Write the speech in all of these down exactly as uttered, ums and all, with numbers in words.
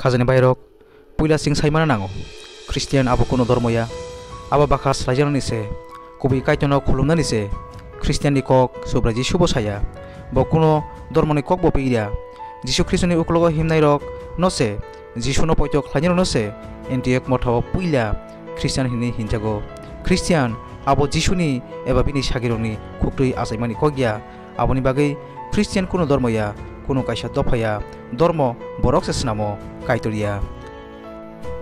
Khajani bairok, puila chwng sai mana nango, Christian abo kuno dormo ya. Abo bakha slaijaknani se, kubui Kaitorno khulumnani se. Christian ni kok Subrai Jisu bo saya. Bo kuno dormoni kok bo pia. Jisu Khristoni uklogo himnairok no se, Jisuno poito khlainairok no se Antioch mothao puila Christian hinwi hinjago. Christian abo Jisuni eba bini sagirokni khuktwi achaimani kok ya. Aboni bagwi Christian kuno dormo ya, kuno kaisa dopha ya, dormo borok se snamo, Kaitor ya.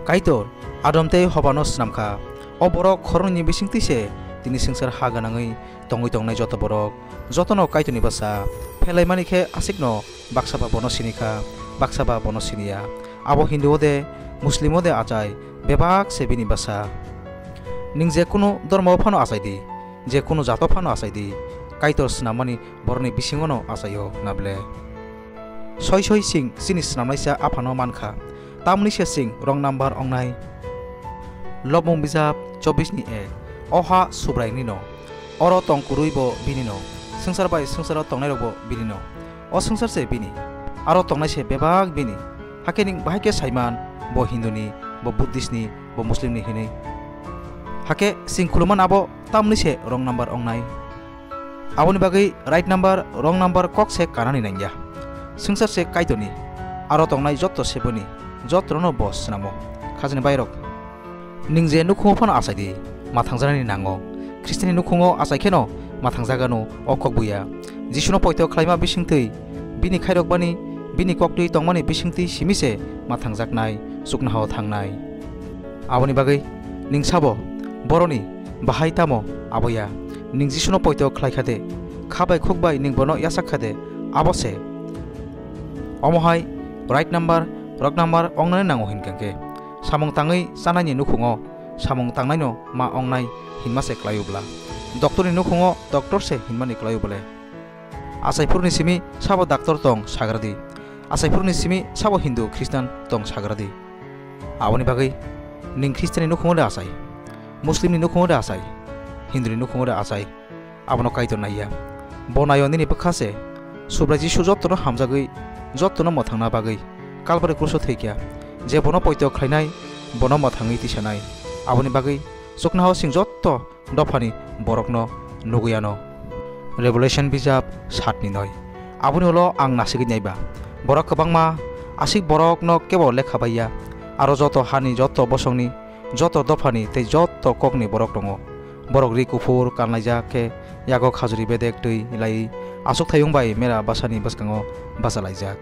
Kaitor Adam tei Hobano snamkha. O borok khoroknwini bisingtwi se tini swngchar ha gwnangwi tongwi tongnai joto borok, jotono Kaitorni bwsa. Phelaimani khe aswkno baksa ba bono sini kha, baksa ba bono sini ya. Abo Hindu o de, Muslim o de achai, bebak se bini bwsa. Nwng je kunu dormo phano achai di, je kunu jato phano achai di, Kaitor snammani borokni bisingono achaio na ble? Soi soi chwng chini snamnaisa Aphano mankha, tamni se chwng wrong number ongnai. Lobmung bijap chobbish ni ek. O ha Subraini no, oro tong kwrwi bo bini no, swngchar bai swngcharo tongnairok bo bini no. O swngchar se bini, aro tongnai se bebak bini. Hakhe nwng bahai khe saiman, bo Hindu ni, bo Buddhist ni, bo Muslim ni hinwi. Hakhe chwng khulumani abo tamni se wrong number ongnai. Aboni bagwi right number, wrong number kok se kanani nangya. Swngchar se Kaitorni, aro tongnai jotto se boni, jottono bo swnamo. Khajani bairok, nwng je nukhungo phano achai di, mathangjaknani nango. Khristianni nukhungo achai kheno mathangjakgano o kok buya. Jisuno poito khlaima bisingtwi, bini khairokbani, bini koktwi tongmani bisingtwi simi se mathangjaknai, chuknohao thangnai. Aboni bagwi nwng sabo, boroni bahai tamo abo ya? Nwng Jisuno poito khlai kha de, kha bai khuk bai nwng bono yachak kha de, abo se. Omo hai right number, wrong number ongnani nango hinkha khe, samung tangwi chanaini nukhungo samung tangnaino ma ongnai hinma se khlaio bla? Doctorni nukhungo doctor se hinmani khlaio bole? Achaiphuruni simi sabo doctor tong sagra di, achaiphuruni simi sabo Hindu Khristan tong sagra di. Aboni bagwi nwng Khristianni nukhungo de achai, Muslimni nukhungo de achai, Hinduni nukhungo de achai, abono Kaitor naiya. Bo naio nini bwkha se, Subrai Jisu jottono hamjagwi, jottono mwthangna bagwi Kalbari kruso thwikha. Je bono poito khlainai, bono mwthangwi tisanai. Aboni bagwi chuknohao chwng jotto dophani borokno nugwi ano. Revelation bijap satni noi. Aboni ulo ang nasigwi naiba, borok kwbangma, aswk borokno kebo lekha bai ya, aro joto hani joto bosongni, joto dophani tei joto kokni borok tongo. Borok ri kuphur kanlaijak khe yago khajuri bedek twi laiwi achukthayung bai mera bwsani bwskango bachalaijak.